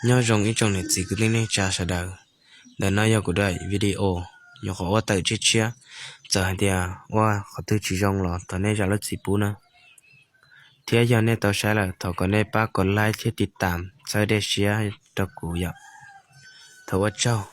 Nyob zoo ib tsoom niam txiv kwv tij neej tsa sawv daws, ntawm no yog kuv daim video nyuam qhuav ua tawm tshiab tshiab, txawm hais tias ua qhov twg tsis zoo los thov nej zam lub txim pub na. Thiab yog nej tau saib lawm thov kom nej pab kom like thiab tiv tam txhawb dej siab rau kuv yom. Thov ua tsaug.